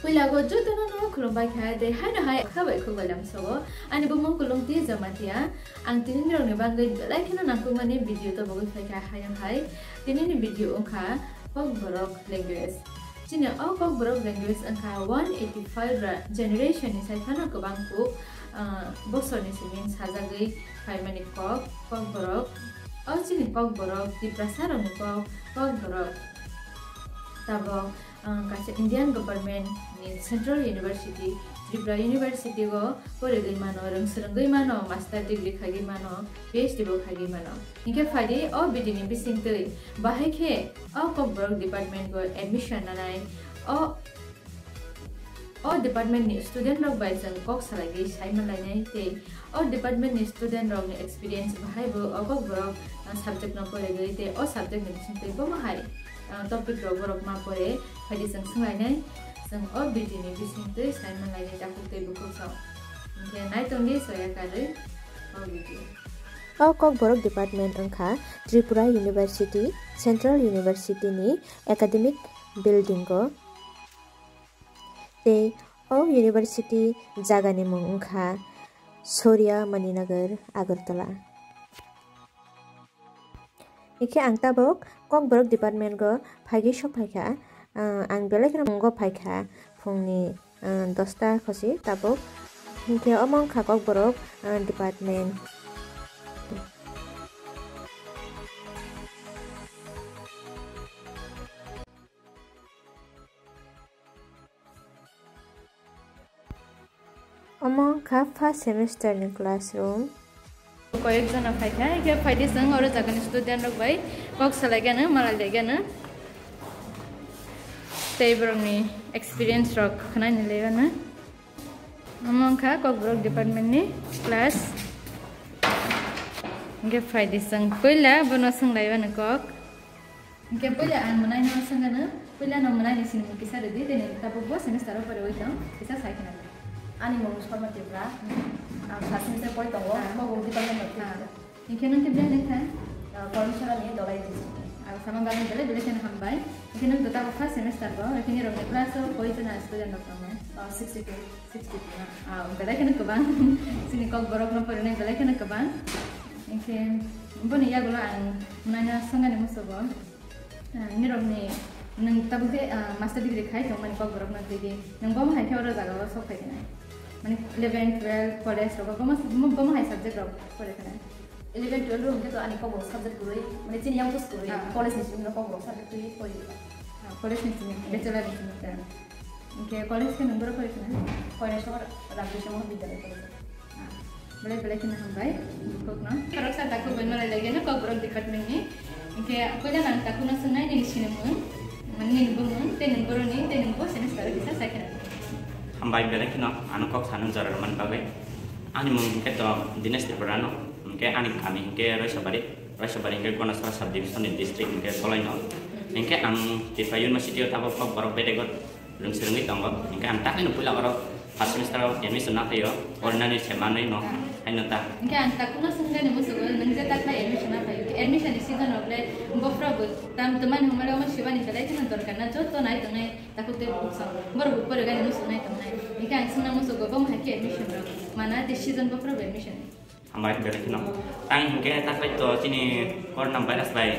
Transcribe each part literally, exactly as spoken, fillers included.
Puila go jotono no khulumbai kha, tei haino hai kha bai khuk bai lam sobo. Ani bumung Kulungti Jamatia. Ang tini nirokni bagwi belai kheno nangkukmani video tobogwi phaikha haino hai. Tinini video wngkha Kokborok language. Chini o Kokborok language wngkha one eighty five ra generation ni sai phano kwbang kuk, ah, bosorni simi sajagwi phaimani kok, Kokborok. O chini Kokborok, Tiprasa rokni kok, Kokborok. Tabok, ah, kaisa Indian government ni Central University, Tripura University o porigwi mano, rwng swrwngwi mano, master degree khagwi mano, P H D bo khagwi mano. Hinkhe phaidi o bidi ni bisingtwi bahai khe o Kokborok department o admission nanai, o, o department ni student rok bai chwng kok salaigwi sai manlainai tei o department ni student rok ni experience bahai bo o Kokborok, ah, subject no porigwi tei o subject ni bisingtwi bomo hai, ah, topic rok borok ma pore phaidi chwng swnglainai, chwng o bidi ni bisingtwi sai manlainai takhuk tei bukhuk rok. Hinkhe naitongdi soya karwi o video. O Kokborok department wngkha Tripura University, Central University ni academic building o. Tei o university jagani mung wngkha Surya Maninagar, Agartala. Ikhe ang tabok Kokborok department o phaigwi sok phaikha. Ah, ang belai kheno mungo phaikha phungni, ah, dosta khosi tabok. Hinkhe omo wngkha Kokborok, ah, department. Omo wngkha first semester ni classroom. Koyek jona phaikha, hinkhe phaidi chwng oro jagani student rok bai kok salaigano, malailaigano. Tei borokni experience rok khwnani laibano. Omo wngkha Kokborok department ni class. Hinkhe phaidi chwng puila bono swnglaibano kok. Hinkhe puila ang mwnaino swngano, puila no mwnaini sinimung kisa rwdi, tei nwng tabuk bo semester o poriwi tong, kisa sai khna di. Ani mung Sharma Tripura. Ang first semester pori tongo, ah, Kokborok department of, ah, Tripura. Hinkhe nwng khe belai nang kha? Ah, Kormsora ni Dolai district. Ah, sama bagwi belai belai kheno hambai. Hinkhe nwng to tabuk first semester bo, hinkhe nirokni class o koi jona student rok tongo? Ah, sixty two. Sixty two na? Ah, belai kheno kwbang. Chini Kokborok no porinai belai kheno kwbang. Hinkhe boni yagulo ang mwnaino swngani musugo. Ah, nirokni nwng tabuk je, ah, master degree khai tongmani Kokborok no tigi. Nwng bomo hai khe oro jaga o sok phai khe nai. Mane eleven, twelve, college rogo bomo, bomo hai subject rok pore khe nai. Eleven, twelve rok hwnkhe to ani Kokborok subject kwrwi, mane chini yang bus kwrwi, ah, college ni simi no Kokborok subject twi pori. Ah, college ni simi, bachelor ni simi ta. Hinkhe college khe nwng boro pori khe nai? Koilasor Ramkrishna Mahavidyalaya college. Belai belai kheno hambai, bukhukno. Khoroksa takhuk bai malai lageno Kokborok department ni. Hinkhe puila nang takhukno swngnai nini sinimung, nini bumung, tei nwng boroni, tei nwng bo semester o kisa sai kheno. Hambai belai kheno ano kok sanung jora rwmani bagwi. Ani mung hinkhe to Dinesh Tripura no, hinkhe ani kami hinkhe Roisabari, Roisabari hinkhe Ganasora sub division ni district hinkhe Dolai no. Hinkhe ang Tripura University o tabok Kokborok bedego rwng swrwngwi tongo. Hinkhe ang takhwino puila oro first semester o admission na phaio, porinani se manwi no, haino ta. Hinkhe ang takhukno swngmani musugo, nwng je takhwlai admission na phaio, admission ni season rok le bophra bo tam twmani hwnmale omo sibani belai kheno dorkar na, joto nai tongnai takhuk tei bukhuk song borok bo porigani musugnai tongnai. Hinkhe ang swngna musugo, bomo hai khe admission rok mana tei season bophra bo admission. Hambai belai kheno. Tang hinkhe takhwlai to chini corona virus bai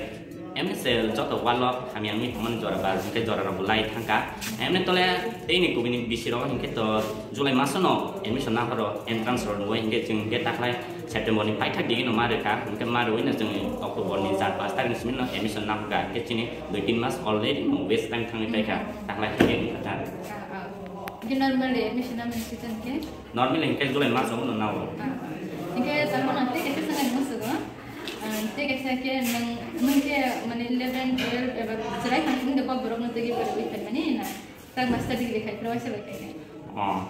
M S L joto walo hamya wngwi tongmani jora ba hinkhe jora rok bo lai thangkha. Emni tole teini kubini bisi rok hinkhe to July maso no admission na pharo entrance rok nungwi hinkhe chwng hinkhe takhwlai September ni paithak digi no ma rwkha. Hinkhe ma rwui no chwng October ni char paanch tarikh ni simi no admission na phurkha. Hinkhe chini dui tin mas already no waste time thangwi paikha. Takhwlai hinkhe wngkha ta. Hinkhe normally admission na mani season khe? Normally hinkhe July maso no nao. Ah. Hinkhe tamo nang tei kaisa swngani musugo. Ah, tei kaisa khe nang, nang khe mane eleven, twelve eba chwrai thang simi de Kokborok no tigi pore wi phaimani na? Tak master degree khai phro waisa bai khai. Oh,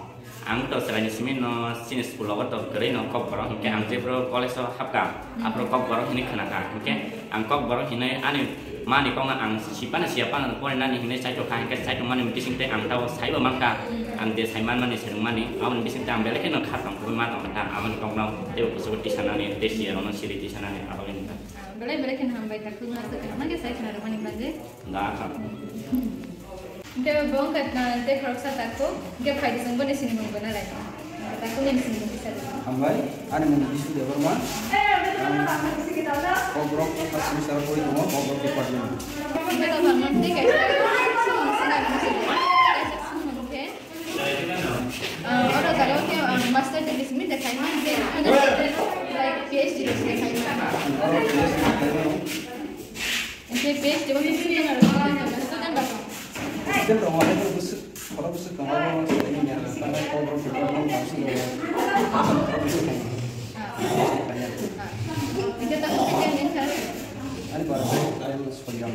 ang to chwraini simi no chini school o to kwrwi no Kokborok hinkhe ang jephru college o hapkha, aphuru Kokborok hinwi khwnakha. Hinkhe ang Kokborok hinwi ani mani kokno ang sipana siya pana porinani hinwi chaitokha, hinkhe chaitokmani bisingtwi ang tabo saibo mankha, ang je saimanmani swrwngmani, aboni bisingtwi ang belai kheno kha tongthokgwi ma tongkha, aboni kokno teibo kuchugo tisanani, tei siyarokno siri tisanani, aboni wngkha. Belai belai kheno hambai, takhukno aswk kaham khe sai khna rwmani bagwi. Da kha. Hwnkhe bo wngkha, ah, tei khoroksa takhuk, hwnkhe phaidi chwng boni sinimung bo nalai. Takhukni sinimung kisa di. Hambai, ani mung Bishu Debbarma. Ang Kokborok first semester o pori tongo, Kokborok department. Hwnkhe tei kaisa, kaisa swngmung khe, ah, oro jaga o khe, ah, master degree simi de khai man khe, like, P H D de khai man. Ang oro P H D khai mano. Hwnkhe P H D o khe student rok, student rok. Student rok, ano bwswk, khorok bwswk tongo, abo student ni ya, tamo Kokborok department council o. Hwnkhe tamo khe nini kha? Ani bara, I am Soyam.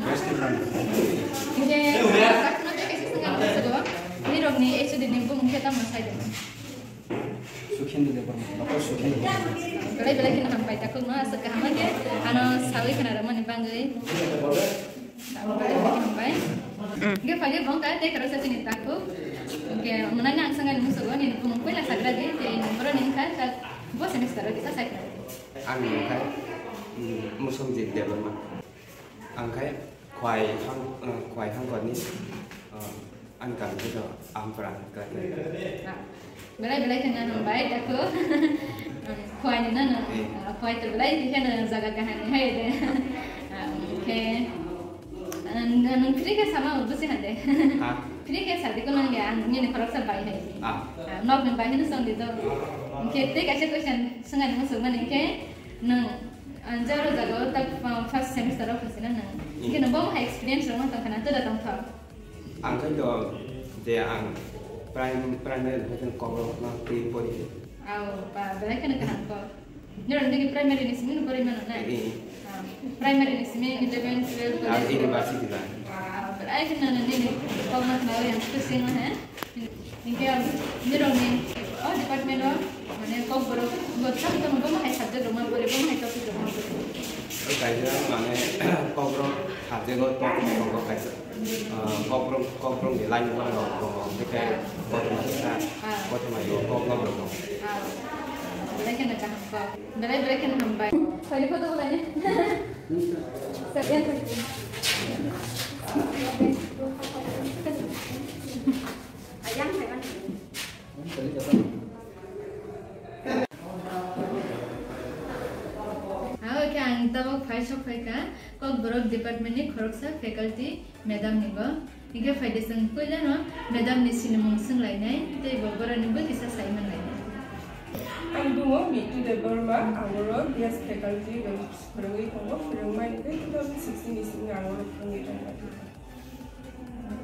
West Tripura. Hwnkhe, sakno tei kaisa swngna muchungo, nirokni H O D ni bumung khe tamo sai de? Sukhendi Debbarma, Doctor Sukhendi Debbarma. Belai belai kheno hambai takhukno, aswk kaham khe ano sawi khna rwmani bagwi. Belai belai kheno hambai. Hwnkhe phaidi bo wngkha tei khoroksa chini takhuk. Hwnkhe mwnani ang swngani muchungo nini bumung puila sagra di, tei nini boroni wngkha ta bo semester o kisa sai khna di. Ani wngkha, mm, Musongjit Debbarma. Ang khai Khwai hang, eh, Khwai hangkorni, eh, ani kami khe to Ampra, Kalkari. Ah, belai belai kheno hambai takhuk. Khwai ni no no. Eh. Ah, Khwai to belai kheno jaga kaham ni hai de. Ah, hwnkhe, ah, nwng free khe sama bo se hande. Ha? Free khe sa de ko nang ya, ang nini khoroksa bai hai. Ah. Ah, nok ni bai hino song de to. Hwnkhe tei kaisa question swngani muchung mani khe nwng Ang jaro jaga o tak, ah, first semester o phasina nang. Hmm. Hingke no bo hai experience rok ma tongkha na, tura tongthok? Ang khai do je ang prim-, primary ni khai kokborok no twi pori. Aw, ba, belai kheno kaham ko. Nirok nini primary ni simi no pori mano na? Eh. Ah, primary ni simi eleven, twelve, college university ba. Wow, belai kheno nini kok ma khna yang khusing he. Hingke nirokni o department o, mane, kokborok bo thang tong, bo hai subject rok ma pore, bo hai topic rok ma pore. O kaisa, mane, kokborok subject o topic rok kaisa, ah, kokborok, kokborok ni line one rok tongo, hingke kothoma kisa, ah, kothoma yo kokborok rok tongo. Ah, belai kheno kaham kok, belai belai kheno hambai. Sorry, photo bolai. Second. Abo khe ang tabuk phai sok phai kha Kokborok department ni khoroksa faculty madam ni bo. Hingke phaidi chwng puila no madam ni sinimung swnglainai tei bo borok ni bo kisa sai manlainai. Ang dungo Mitu Debbarma, ang oro guest faculty bai phwrwngwi tongo, phwrwngmani tei two thousand sixteen ni simi ang oro phwrwngwi tongo.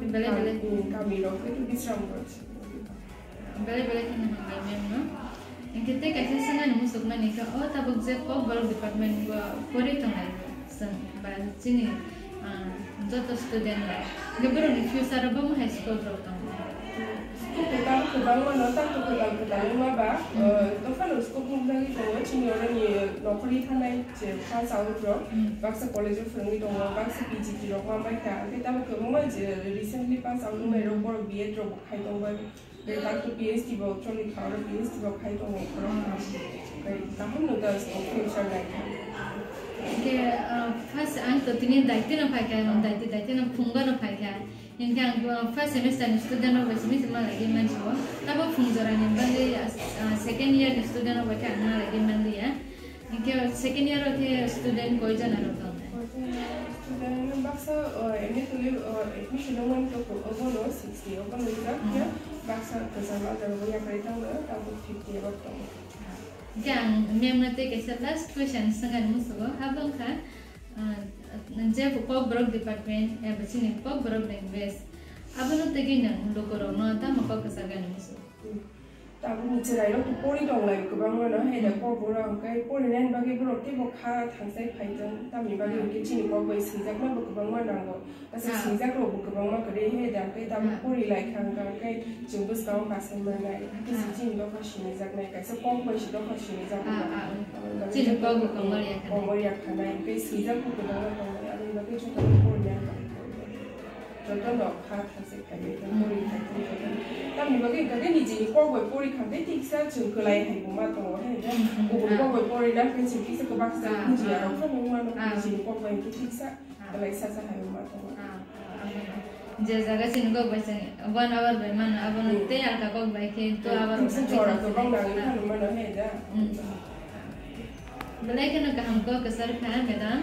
Belai belai. Kam-, hmm, kami rok khe Bisramganj. Belai belai kheno hambai ma'am no. Hingke tei kaisa swngani muchukmani khe o tabuk je Kokborok department o pori tongnai chwng ba chini, ah, joto student rok. Hingke borokni future o boma hai scope rok tongo. Scope tabuk kwbangma no, tabuk kwbang kwbangma ba, hmm, eh, dophano scope nukjagwi tongo chini oroni nokhorwi thanai. Je pass out rok, hmm, baksa college o phwrwngwi tongo, baksa P G T rok ma bai kha, hwnkhe tabuk kwbangma je recently pass out wngnai rok, hmm, borok B Ed rok bo khai tong bai, tei tak to P H D bo choli kha, oro P H D bo khai tongo borok. Hmm. Tei kaham no da future nai kha. Hwnkhe, ah, first ang to tini daitino phai kha, daiti daitino phungo no phai kha. Hingke ang, uh, first semester ni student rok bai simi sima lagi mansi o. Tabo phung jora ni bangwi, uh, second year ni student rok bai khe ang ma lagi manliya. Hingke second year o khe student koi jona rok tong? Student baksa, uh, M A tuli, uh, admission o man to ko, obo no sixty, obo no jak ya, baksa kwcham ajaro bo yakarwi tang no, tabo fifty above tong. Hingke ang ma'am no tei kaisa last question swngani musugo, abo wngkha, Ah, je Kokborok department, eba chini Kokborok language, abono tegwi nwng lukurokno tamo kok kwchagani muchung? Tabukni chwrairok to pori tonglai kwbangma no, hai da, hmm, Kokborok hwnkhe porinani bagwi borok teibo kha thangsai phaijak, tamni bagwi, hmm, hwnkhe chini kok bai swijakma bo kwbangma nango. Kaisa, ah, swijak rok bo kwbangma kwrwi he da, tei tabuk, ah, pori lai kha wngkha, tei chwng bwskango kasai mannai, hakhe, ah, se chini dopha sinijaknai, kaisa kok bai se dopha sinijak, ah, wngkha. Ah, ah. Aboni bagwi chini kok bo komor ya kha, komor ya khanai, tei swijak bo kwbangma tongnai, aboni bagwi jotono pori ya kha. Jotono kha thangse khainai, hmm, pori kha, pori kha. Tamni bagwi hwnkha khe nijini kok bai pori kha, tei tiksa chwng kwlai hai bo ma tongo, he, hmm, hmm, kubun, ah, kok bai pori na khe chwng kisa kwbaksa, ah, bujiya, ah, rok phano wngmano, ah, nijini kok bai hwnkhe tiksa. Ah. Belai sacha hai wngma tongo. Ah, ah, ah. Je jaga chini kok bai chwng one hour bai mano, abono tei alka kok bai khe two hour wngkha khe chwng chini kok. Belai kheno kaham kok kwchar kha madam,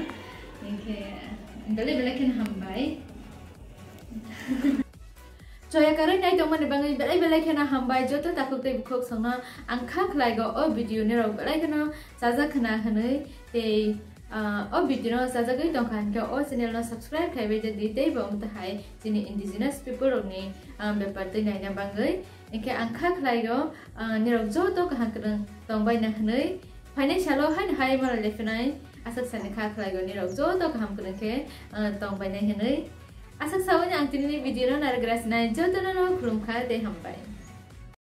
hinkhe belai belai kheno hambai. Choya karwi nai tongmani bagwi belai belai kheno hambai joto takhuk tei bukhuk songno ang kha khlaigo o video nirok belai kheno chajak khna hwnwi tei, ah, o video no chajagwi tongkha hinkhe o channel no subscribe khaibai di tei bo wngtahai chini indigenous people rokni, ah, bepar twi naina bagwi. Hinkhe ang kha khlaigo, ah, nirok joto kaham kwrwng tongbaina hwnwi phainai salo haino hai mara lephinai aswk sani kha khlaigo nirok joto kaham kwrwng khe, ah, tongbainai hwnwi. Aswk sawi ang tinini video no narwk sinai jotono no khulumkha tei hambai.